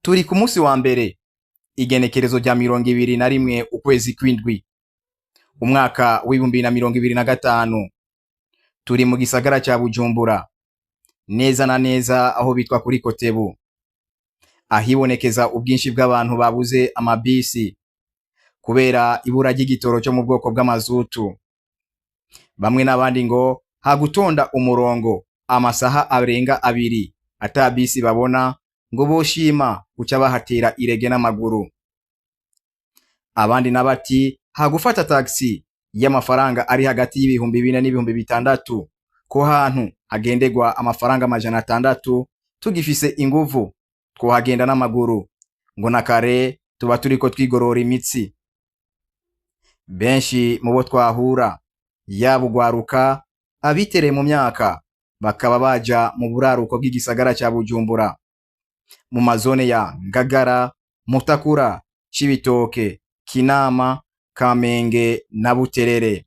Turi ku munsi wa mbere, igenekerezo rya 21 ukwezi kw'indwi, umwaka w'2025. Turi mu gisagara ca Bujumbura, neza na neza aho bitwa kuri Kotebu, ahibonekeza ubwinshi bw'abantu babuze amabisi kubera ibura ry'igitoro cyo mu bwoko bw'amazutu. Bamwe n'abandi ngo hagutonda umurongo amasaha arenga 2 ata bisi babona, ngo boshima guca bahatera irege n'amaguru. Abandi nabati hagufata taxi y'amafaranga ari hagati y'ibihumbi 4 n'ibihumbi 6 ko hantu hagendegwa amafaranga 600, tugifise inguvu twohagenda n'amaguru, ngo na kare tuba turiko twigorora imitsi. Benshi mu bo twahura, yaba ugwaruka, abitereye mu myaka, bakaba baja mu buraruko bw'igisagara ca Bujumbura, mu mazone ya Ngagara, Mutakura, Cibitoke, Kinama, Kamenge na Buterere.